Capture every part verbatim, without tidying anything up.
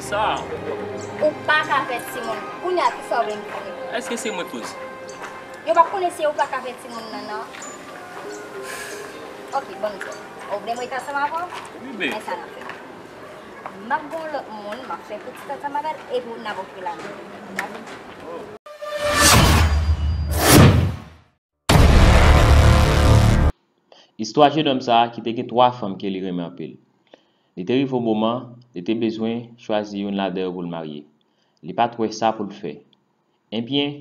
Sa. Ou pa ka fè timoun. Kounye a, kisa w vle m fè? Èske se mwen k koze? Yo p ap konnen si ou pa ka fè timoun nan, non. Ok, bon, m di w. Ou vle m rete ansanm avè w? Wi, bebe. Men sa n ap fè. M ap gen yon lòt moun, m ap fè pitit ansanm avè l, epi n ap okipe lavi nou. N ap Istwa jennonm sa a ki te gen twa fanm ke li renmen anpil. Li te rive yon moman, li te bezwen chwazi youn ladan yo pou l marye. Li pa t wè sa pou l fè. Ebyen,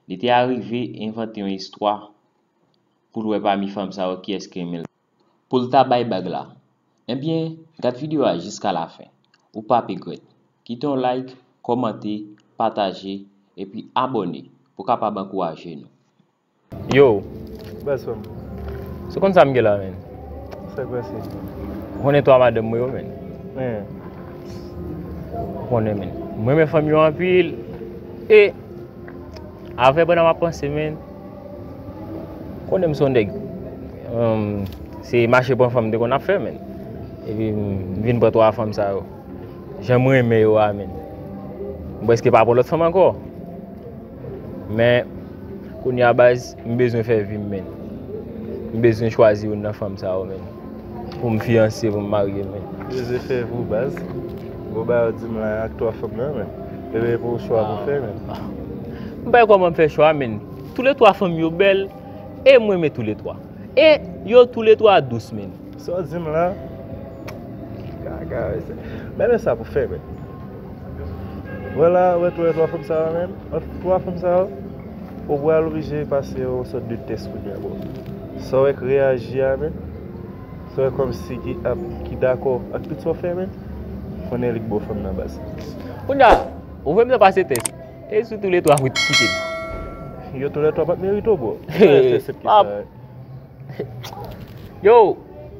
li te arive envante yon istwa pou l wè pami fanm sa yo kiyès ki renmen l. Pou l ta bay bag la. Ebyen, gad videyo a jiska lafen. Ou p ap regrèt. Kite yon like, kòmante, pataje, epi abòne pou w kapab ankouraje nou. Yo. Baz fè m. Se konn sa m gen la, men. Sa k pase? Ou konnen twa madanm mwen yo, men. Men. Ou konnen, men. Mwen renmen fanm yo anpil. E, afè pandan m ap panse, men. Konnen m se yon nèg. Em, se mache pran fanm m te konn ap fè, men. Epi m vin pran twa fanm sa yo. Jan mwen renmen yo a, men. M prèske pa pran lòt fanm ankò. Men, kounye a baz, m bezwen fè vi m, men. M bezwen chwazi youn nan fanm sa yo, men. Pou m fiyanse, pou m marye, men. Bezwen fè vi w, baz. Gwo bagay w di m la ak twa fanm nan, men. Epi pou chwa pou fè, men. M pa wè kòman m fè chwa, men. Toulètwa fanm yo bèl, e mwen renmen toulètwa. E yo toulètwa dous, men. Sa w di m la? Kaka, mesye. Men, men sa pou fè, men. Vwala, wè, twa, twa fanm sa yo, men. Ant twa fanm sa yo, ou pral oblije pase yon sòt de tès kounye a, bro. Sa w wè k reyaji a, men. Sa w wè kòmsi ki ap, ki dakò ak tout sa w fè, men. Konnen li k bon fanm nan baz. Kounye a, ou vle m nan pase tès. E si toulètwa kite m? Yo toulètwa pa t merite w, bro. Tès ki sa, wi. Yo,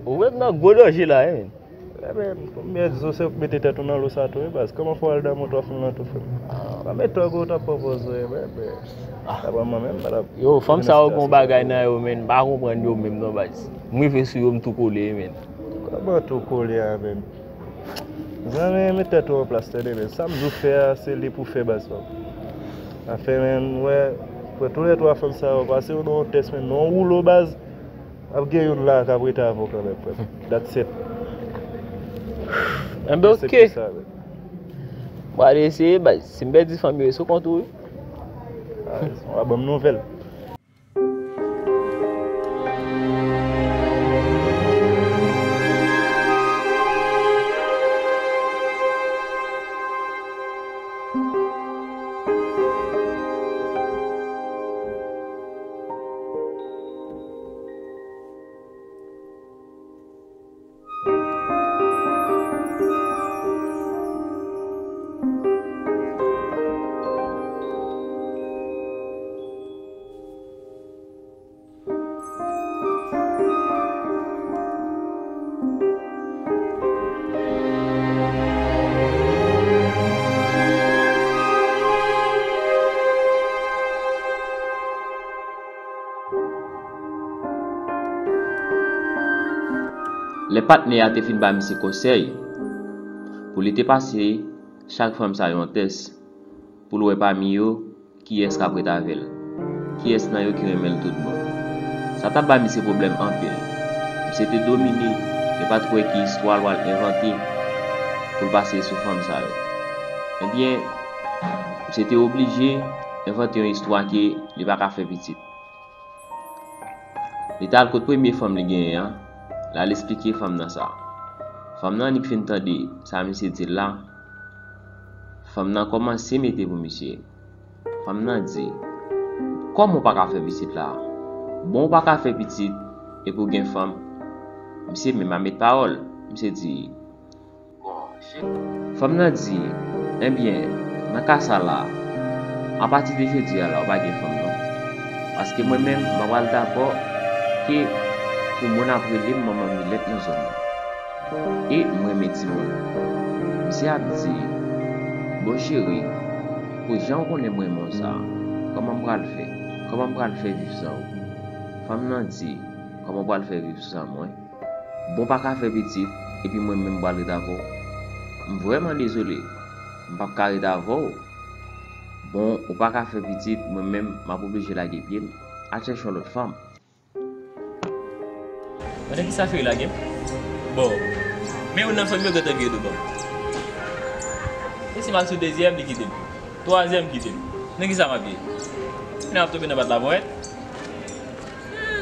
ou met m nan gwo danje la, wi, men. Ebyen, konbyen zo se ou k mete tèt ou nan lo sa tou, wi, baz? Kòman fè w al damou twa fanm nan tou, frè m? Pa mete w kou w t ap pran pòz ou, wi, men, men. Sa pa mwen menm, m pa t ap. Yo, fanm sa yo gen yon bagay nan yo, men. M pa konprann yo menm, non, baz. M rive sou yo, m tou kole, men. Kòman tou kole a, men? Zanmi, met tèt ou an plas, tande, men. Sa m di w fè a, se li pou fè, baz, frè m. Afè, men, wè, wè, toulètwa fanm sa yo, pase yo nan yon tès, men, nan yon woulo, baz. Ap gen youn la k ap rete avè w kanmenm, frè m. That's it. Enben, oke. M pral eseye, baz. Si m pèdi fanm yo, e sou kont ou, wi. Ah, w a ban m nouvèl. Lè patnè a te fin ba misye konsèy pou li te pase chak fanm sa yo yon tès pou l wè pami yo kiyès k ap ret avè l, kiyès nan yo ki renmen l tout bon. Sa t ap ba misye pwoblèm anpil. Misye te domine e pa t kwè ki istwa l pral envante pou l pase sou fanm sa yo. Ebyen, misye te oblije envante yon istwa ke li pa ka fè pitit. Li t al kot premye fanm li genyen an, l al esplike fanm nan sa. Fanm nan annik fin tande sa misye di l la, fanm nan kòmanse mete pou misye. Fanm nan di, "Kòman w pa ka fè pitit la? Bon, w pa ka fè pitit epi w gen fanm?" Misye menm pa met pawòl. Misye di, Fanm nan di, "Ebyen, nan ka sa la, apati de jodi a la, ou pa gen fanm non. Paske mwen menm, m pa pral dakò ke pou moun ap rele m manman milèt nan zòn nan. E m renmen timoun." Misye ap di, "Bon cheri, pou jan w konnen m renmen w sa, kòman m pral fè? Kòman m pral fè viv san ou?" Fanm nan di, "Kòman w pral fè viv san mwen? Bon pa ka fè pitit, epi mwen menm m pral ret avè w? M vrèman dezole." M p ap ka ret avè w. Bon, ou pa ka fè pitit, mwen menm, m ap oblije lage pye m, al chèche yon lòt fanm. Mande kisa fè l lage m? Bon, men youn nan fanm yo gentan vire do ban m. E si m al sou dezyèm, li kite m. Twazyèm kite m. Nan kisa m ap ye? Kounye a m ap tonbe nan pat laponyèt.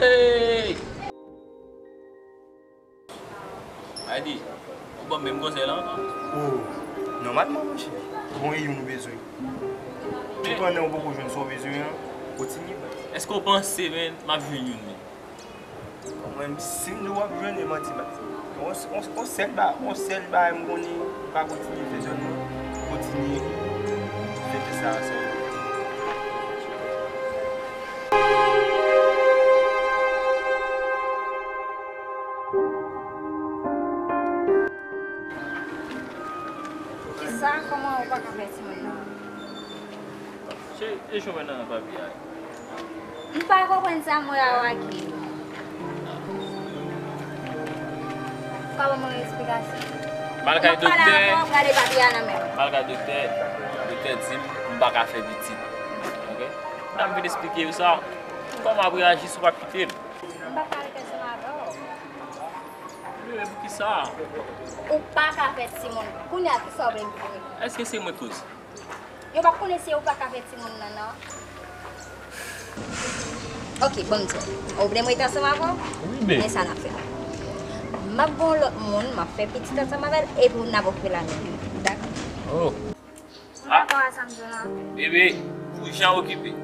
Hey! Adi, ou ban m menm konsèy la ankò? Oh, nòmalman, monchè. Bon, e youn ou bezwen. Toupandan ou poko jwenn sa w bezwen an, kontinye bay. Èske w panse, men, m ap jwenn youn, men? Mwen, si m di w ap jwenn, e manti m ap di. On, on, on sèl ba-, on sèl bagay m konnen, ou ka kontinye fè zòn nan, kontinye fè tès la ansanm. Sa, kòman ou pa ka fè timoun nan? Cheri, e chonmen nan papye a. M pa konprann sa mwen a waki. Kòman mwen eksplikasyon? M al kay doktè. Gade papye a nan men m. M al kay doktè. Doktè di m, m pa ka fè pitit. Ok? Nan m vin esplike yo sa. Kòman w ap reyaji si w p ap kite m? M pa ka rete ansanm avè w. Wi, men poukisa? Ou pa ka fè timoun. Kounye a, kisa w vle m fè? Èske se mwen k koz? Yo p ap konnen se ou pa ka fè timoun nan, non. Ok, bon, m di w. Ou vle m rete ansanm avè w? Wi, men. Men sa n ap fè. M ap gen yon lòt moun, m ap fè pitit ansanm avè l, epi n ap okipe lavi nou. Dakò? Oh. Ou dakò a sa m di w la? Bebe, pou jan w okipe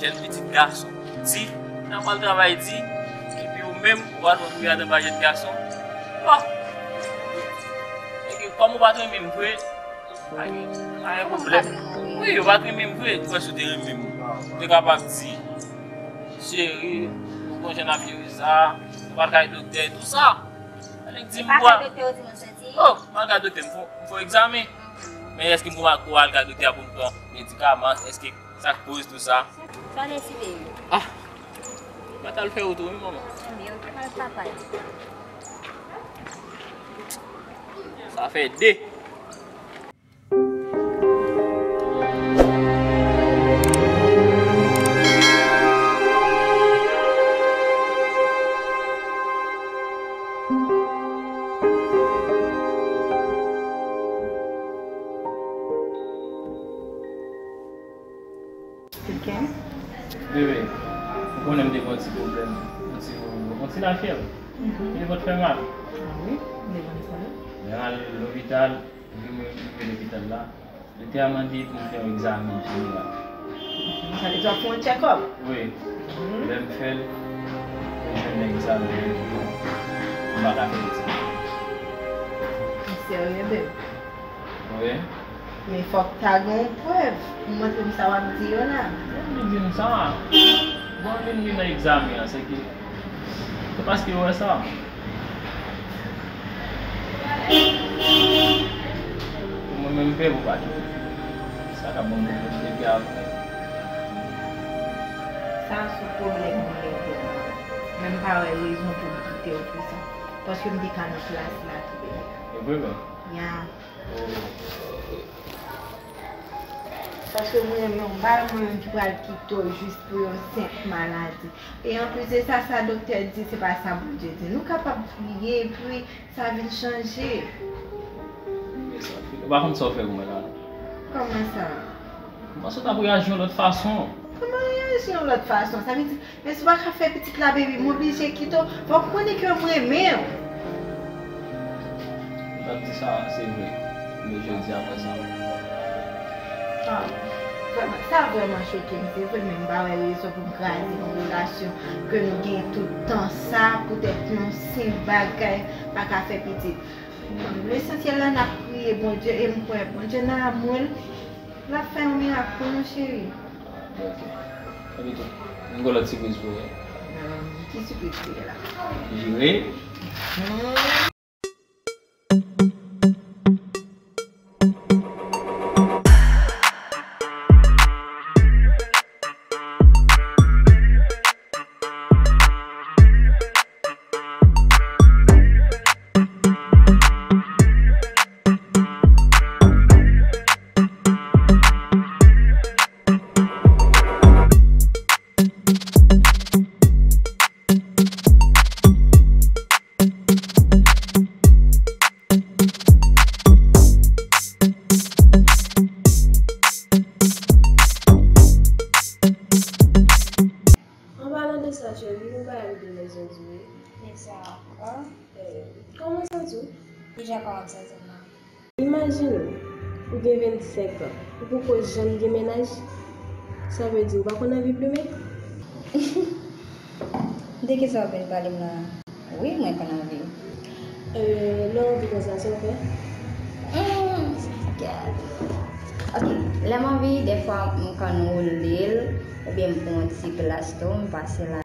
jèn pitit gason, di, n ap al travay di, epi ou menm, ou al pran kouyadan ba jèn gason. Oh! Epi kòm ou pa t renmen m vre, pa gen, pa gen pwoblèm. Wi, ou pa t renmen m vre, ou kwè si w te renmen m, ou te kapab di, cheri, ou konn jan n ap jere sa, ou pa t kay doktè, tou sa. Annik di m pa kay doktè, ou di m santi. Oh, m al kay doktè, m fè, m fè egzamen. Men èske m pou al kay doktè a pou m pran medikaman? Èske sa k koz tou sa? Sa w deside ye? Ah! M pa t al fè wout wi, manman. Ebyen, ou te mal papay. Sa fè de. Wi, wi. Ou konnen m te gen yon ti pwoblèm, yon ti, yon ti lafyèv. Mhm. Te vant fè mal. Ah wi, m te konn sa. Mwen al lopital, epi mwen rive lopital la, doktè a mande pou m fè yon egzamen jeneral. Sa vle di w ap fè yon check-up? Wi. Mhm. Lè m fè l, mwen jwenn nan egzamen an ke m pa ka fè pitit. Ou serye, bebe? Wi. Men fòk ta gen yon prèv pou montre m sa w ap di yo la. Bon, li di m sa. Bon, li di m nan egzamen an, se ke, se paske yo wè sa. Mwen menm, m pè pou w pa kite. Sa ka ban m pwoblèm depi apre. Sa se pwoblèm mwen menm. Men m pa wè rezon pou m kite w pou sa. Paske m te ka nan plas la tou, bebe. E vre, men? Ya. Oh, ok. Paske mwen menm, m pa yon moun ki pral kite w jis pou yon senp maladi. E anplis de sa, sa doktè di, se pa sa Bondye di. Nou kapab priye, epi sa vin chanje. Men sa, ou pa konn sa w fè pou mwen la, non. Kòman sa? M panse w t ap reyaji yon lòt fason. Kòman reyaji yon lòt fason? Sa vle di, men si w pa ka fè pitit la, baby, m oblije kite w. Fòk ou konnen ke m renmen w. Ou t ap di sa, se vre. Men jodi a, mwen sa. Ah, vrèman, sa vrèman choke m, se vre, men m pa wè rezon pou m kraze yon relasyon ke nou gen tout tan sa, poutèt yon senp bagay, pa ka fè pitit. Lesansyèl la, n ap priye Bondye, e m kwè Bondye nan amou l, l ap fè yon mirak pou nou, cheri. Ok. Epi tou, m gen lòt sipriz pou ou. Ki sipriz li ye la? Jire. Ou ja kòmanse ansanm nan. Imajine w, ou gen vennsenk an, ou poko janm gen mennaj. Sa vle di ou pa konn anvi plimen? De kisa w ap vin pale m la? Wi, mwen konn anvi. Euh, lè w anvi konsa, sa w fè? Hmm, gad. Ok, lè m anvi, dèfwa m konn woule l, oubyen m pran yon ti glas tou, m pase la.